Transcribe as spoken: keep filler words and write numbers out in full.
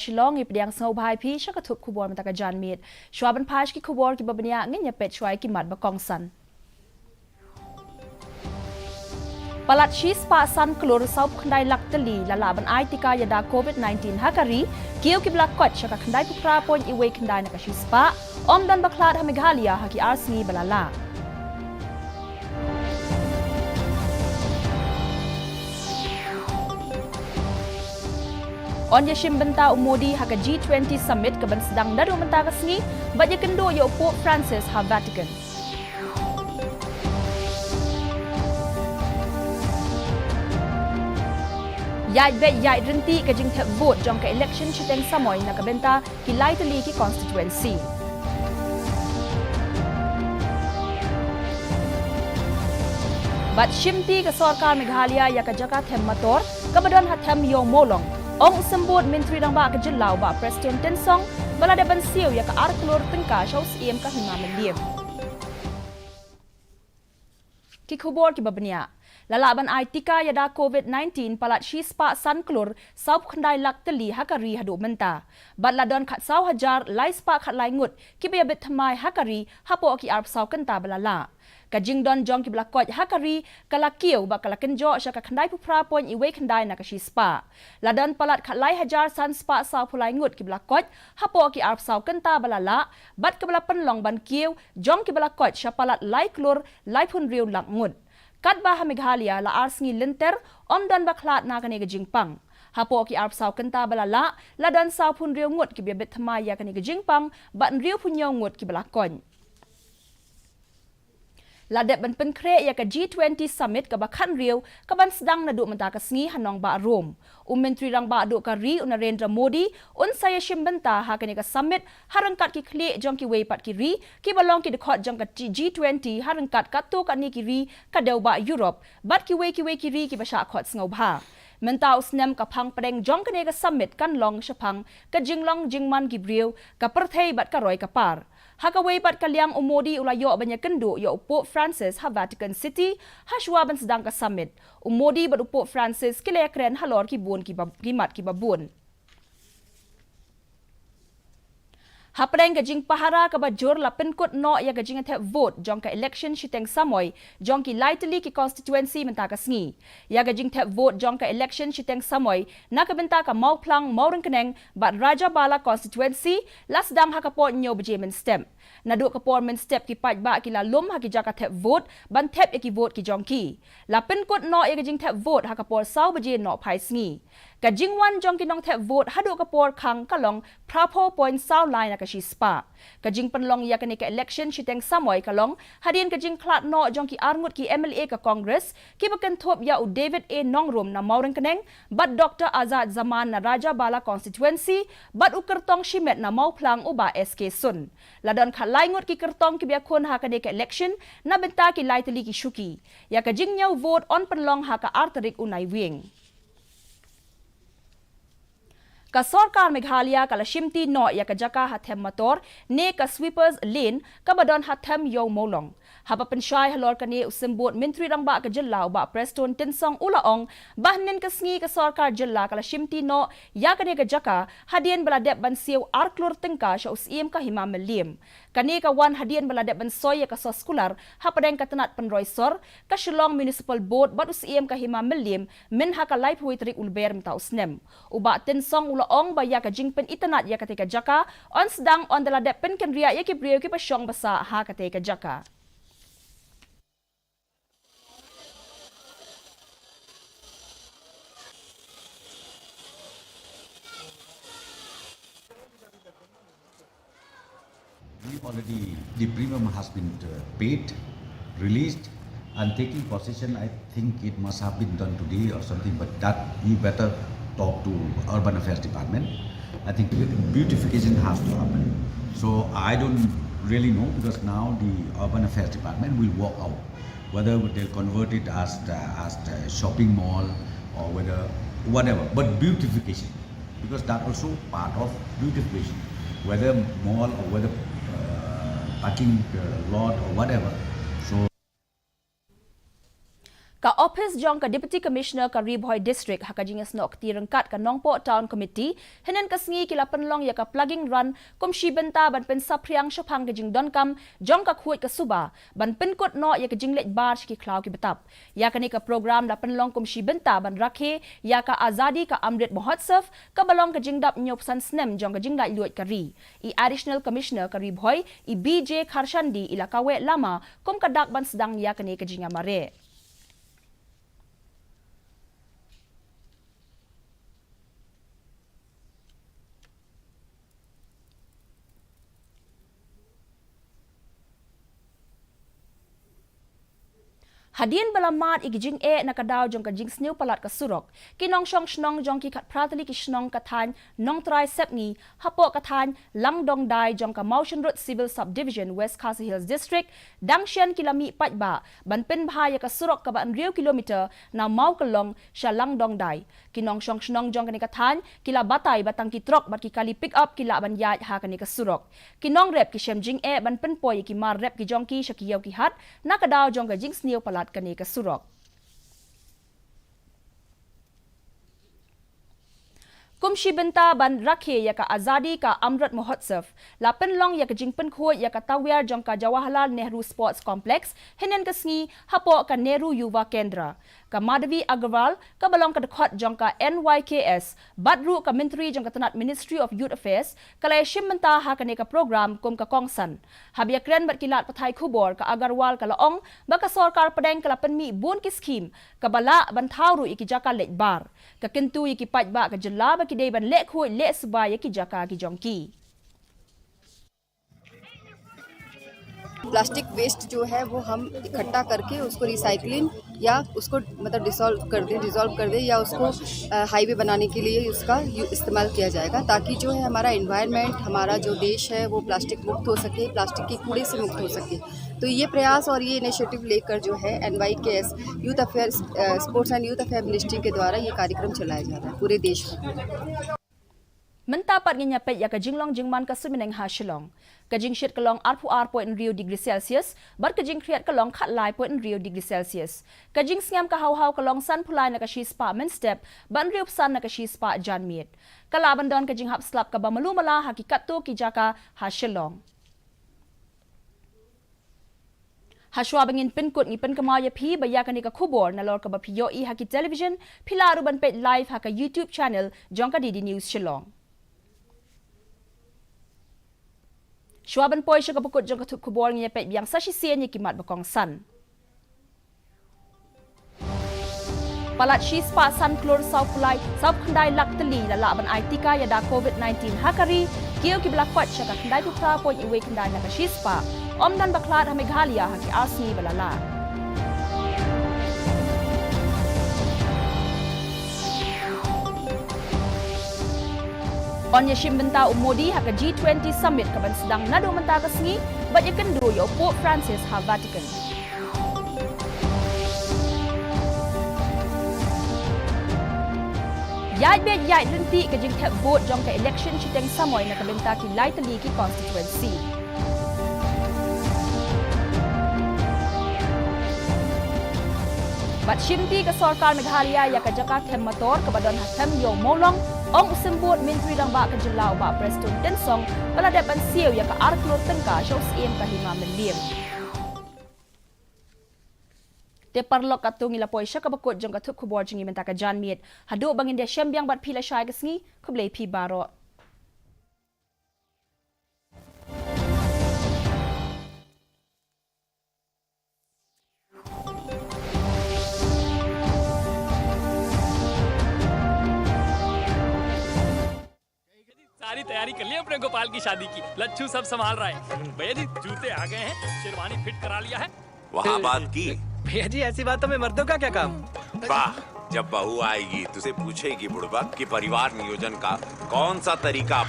Shillong, ngi pdiang sngewbha ïa phi sha ka thup khubor mynta ka janmiet. Shuwa ban phai sha ki khubor kiba bniah, ngin ïa peit shuwa ïa ki mat ba kongsan. Palat shispah san klur sawphew khyndai lak tylli la lah ban ai tika ïada covid nineteen ha ka ri, kiew kiba la koit sha ka khyndai phew phra point wei khyndai na ka shispah, ym don ba khlad ha Meghalaya ha ki ar sngi ba la lah. Yn ïashim bynta u Modi ha ka G twenty Summit kaban sdang naduh mynta ka sngi, bad ïakynduh ïa u Pope Francis ha Vatican. Ïaid beit ïaid ryntih ka jingthep vote jong ka election shiteng samoi na ka bynta ki lai tylli ki constituency. Bad shimti ka sorkar Meghalaya ïa ka jaka them mator kaba don ha them Ïew Mawlong, ong u symbud Myntri Rangbah ka jylla u Bah Prestone Tynsong, ba la dep ban siew ïa ka ar klur tyngka sha u Syiem ka Hima Mylliem. Ki khubor kiba bniah. La lah ban ai tika ïada covid nineteen palat shispah san klur sawphew khyndai lak tylli ha ka ri haduh mynta. Bad la don khatsaw hajar laispah khatlai ngut kiba ïabit thymmai ha ka ri hapoh ki arphew saw kynta ba la lah. Ka jingdon jong kiba la koit ha ka ri ka la kiew bad ka la kynjoh sha ka khyndai phew phra point wei khyndai na ka shispah. La don palat khatlai hajar san spah sawphew lai ngut kiba la koit hapoh ki arphew saw kynta ba la lah, bad kaba la pynlong ban kiew jong kiba la koit sha palat lai klur laiphew hynriew lak ngut. Katba ha Meghalaya la ar sngi lynter ym don ba khlad na kane ka jingpang. Hapoh ki arphew saw kynta ba la lah, la don sawphew hynriew ngut kiba ïabit thymmai ïa kane ka jingpang, bad hynriewphew hynñiew ngut kiba la koit. La dep ban pynkhreh ïa ka G twenty Summit kaba khathynriew kaban sdang naduh mynta ka sngi ha nongbah Rome. U Myntri Rangbah duh ka ri u Narendra Modi un sa ïashim bynta ha kane ka summit ha ryngkat ki khlieh jong kiwei pat ki ri kiba long ki dkhot jong ka G twenty ha ryngkat katto katne ki ri ka dewbah Europe bad kiwei kiwei ki ri kiba shah khot sngewbha. Mynta u snem ka phang pdeng jong kane ka summit kan long shaphang ka jinglong jingman ki briew, ka pyrthei bad ka roi ka par. Ha kawei pat ka liang u Modi u la ïoh ban ïakynduh ïa u Pope Francis ha Vatican City, ha shuwa ban sdang ka summit. U Modi bad u Pope Francis ki la ïakren halor ki bun kiba, ki mat kiba bun. Hapdeng ka jingpahara kaba jur la pynkut noh ïa ka jingthep vote jong ka election shiteng samoi jong ki lai tylli ki constituency mynta ka sngi. Ïa ka jingthep vote jong ka election shiteng samoi na ka bynta ka Mawphlang, Mawryngkneng bad Rajabala constituency la sdang ha ka por hynñiew baje mynstep. Naduh ka por mynstep ki paidbah ki la lum ha ki jaka thep vote ban thep ïa ki vote ki jong ki. La pynkut noh ïa ka jingthep vote ha ka por saw baje nohphai sngi. Ka jingwan jong ki nongthep vote haduh ka por khang ka long phraphew point saw lai na ka shispah. Ka jingpynlong ïa kane ka election shiteng samoi ka long hadien ka jingkhlad noh jong ki arngut ki M L A ka Congress kiba kynthup ïa u David A Nongrum na Mawryngkneng bad Doctor Azad Zaman na Rajabala constituency bad u kyrtong shimet na Mawphlang u Bah S K Sun. La don khatlai ngut ki kyrtong kiba ïakhun ha kane ka election na bynta ki lai tylli ki shuki. Ïa ka jingñiew vote yn pynlong ha ka ar tarik u Naiwieng. Ka sorkar Meghalaya ka la shimti noh ïa ka jaka ha Them Mator ne ka Sweepers Lane kaba don ha Them Ïew Mawlong. Haba pynshai halor kane u symbud Myntri Rangbah ka jylla u Bah Prestone Tynsong u la ong ba hynnin ka sngi ka sorkar jylla ka la shimti noh ïa kane ka jaka hadien ba la dep ban siew ar klur tyngka sha u Syiem ka Hima Mylliem. Kane ka wan hadien ba la dep ban soi ïa ka soskular hapdeng ka tnat pynroi sor ka Shillong Municipal Board bad u Syiem ka Hima Mylliem mynha ka laiphew tarik u Lber mynta u snem. U Bah Tynsong u la ong ba ïa ka jingpynitynnad ïa katei ka jaka yn sdang ynda la dep pynkynriah ïa ki briew kiba shong ba sah ha katei ka jaka. We already, the premium has been, uh, paid, released, and taking possession, I think it must have been done today or something, but that you better talk to Urban Affairs Department. I think beautification has to happen. So I don't really know, because now the Urban Affairs Department will work out whether they'll convert it as the, as the shopping mall or whether whatever, but beautification, because that also part of beautification, whether mall or whether, uh, parking, uh, lot or whatever. So Ka ophis jong ka Deputy Commissioner ka Ri Bhoi District ha ka jingïasnoh kti ryngkat ka Nongpoh Town Committee, hynnin ka sngi ki la pynlong ïa ka plugging run kum shi bynta ban pynsaphriang shaphang ka jingdonkam jong ka khuid ka suba ban pynkut noh ïa ka jingleit bar sha ki khlaw ki btap. Ïa kane ka program la pynlong kum shi bynta ban rakhe ïa ka Azadi Ka Amrit Mahotsav, kaba long ka jingdap hynñiewphew san snem jong ka jinglaitluid ka ri. I Additional Commissioner ka Ri Bhoi, i B J Kharshandi, i la kaweh lama kum ka dak ban sdang ïa kane ka jingïamareh. Hadien ba la mad ïa ki jingeh na ka daw jong ka jingsniew palat ka surok, ki nongshong shnong jong ki khatphra tylli ki shnong ka thaiñ Nongtrai Sepngi hapoh ka thaiñ Langdongdai jong ka Mawshynrut Civil Subdivision, West Khasi Hills District, dang shen ki la mih paidbah ban pynbha ïa ka surok kaba hynriew kilometer na Mawkyllong sha Langdongdai. Ki nongshong shnong jong kane ka thaiñ ki la batai ba tang ki trok bad ki kali pick up ki lah ban ïaid ha kane ka surok. Ki nongrep ki shem jingeh ban pynpoi ïa ki mar rep ki jong ki sha ki ïew ki hat na ka daw jong ka jingsniew palat kane ka surok. Kum shi bynta ban rakhe ïa ka Azadi Ka Amrit Mahotsav, la pynlong ïa ka jingpynkhuid ïa ka tawiar jong ka Jawaharlal Nehru Sports Complex hynnin ka sngi hapoh ka Nehru Yuva Kendra. Ka Madhavi Aggarwal, kaba long ka dkhot jong ka N Y K S bad ruh ka Myntri jong ka tnat Ministry of Youth Affairs, ka la ïashim bynta ha kane ka program kum ka kongsan. Haba ïakren bad ki lad pathai khubor, ka Aggarwal ka la ong ba ka sorkar pdeng ka la pynmih bun ki skhim kaba lah ban thaw ruh ïa ki jaka leit bar. Ka kyntu ïa ki paidbah ka jylla ba ki dei ban leh khuid leh suba ïa ki jaka ki jong ki. Plastic waste जो है वो हम इकट्ठा करके उसको रिसाइकलिंग या उसको मतलब डिसॉल्व कर दें, डिसॉल्व कर दें या उसको हाईवे बनाने के लिए उसका इस्तेमाल किया जाएगा, ताकि जो है हमारा एनवायरनमेंट, हमारा जो देश है वो प्लास्टिक मुक्त हो सके, प्लास्टिक के कूड़े से मुक्त हो सके। तो ये प्रयास और ये इनिशिएटिव लेकर जो है NYKS youth affair, sports and youth affair ministry के द्वारा ये कार्यक्रम चलाया जा रहा है पूरे देश में। Mynta pat ngin ïa peit ïa ka jinglong jingman ka suiñ bneng ha Shillong. Ka jingshit ka long arphew ar point hynriew degree Celsius bad ka jingkhriat ka long khatlai point hynriew degree Celsius. Ka jingsngem ka haw haw ka long sanphew lai na ka shispah mynstep bad hynriewphew san na ka shispah janmiet. Ka lah ban don ka jinghap slap kaba malu mala ha ki katto ki jaka ha Shillong. Hashwa ba ngin pynkut ngi pynkynmaw ïa phi ba ïa kane ka khubor nalor kaba phi ïohi ha ki television, phi lah ruh ban peit live ha ka YouTube channel jong ka D D News Shillong. Shwa ban poi sha kaba kut jong ka thup khubor, ngi ïa peit biang sa shisien ïa ki mat ba kongsan. Palat shispah san klur sawphew lai sawphew khyndai lak tylli la lah ban ai tika ïada COVID nineteen ha ka ri. Kiew kiba la koit sha ka khyndai phew phra point wei khyndai na ka shispah. Ym don ba khlad ha Meghalaya ha ki ar sngi ba la leit. Yn ïashim bynta u Modi ha ka G twenty Summit kaban sdang naduh mynta ka sngi bad ïakynduh ïa u Pope Francis ha Vatican. Ïaid beit ïaid ryntih ka jingthep vote jong ka election shiteng samoi na ka bynta ki lai tylli ki constituency. Bad shimti ka sorkar Meghalaya ïa ka jaka them motor kaba don ha them ïew Mawlong, ong u symbud Myntri Rangbah ka jylla u Bah Prestone Tynsong ba la dep ban siew ïa ka ar klur tyngka sha u Syiem ka Hima Mylliem. Te paralok, katto ngi la poi sha kaba kut jong ka thup khubor jong ngi mynta ka janmiet. Haduh ba ngin ïashem biang bad phi lashai ka sngi, khublei phi baroh. सारी तैयारी कर ली अपने गोपाल की शादी की। लच्छू सब संभाल रहा है। भैया जी, जूते आ गए हैं, शेरवानी फिट करा लिया है। वहाँ बात की। भैया जी, ऐसी बातों में मर्दों का क्या काम? वाह, जब बहू आएगी तो उसे पूछेगी बुड़बक कि परिवार नियोजन का कौन सा तरीका अपना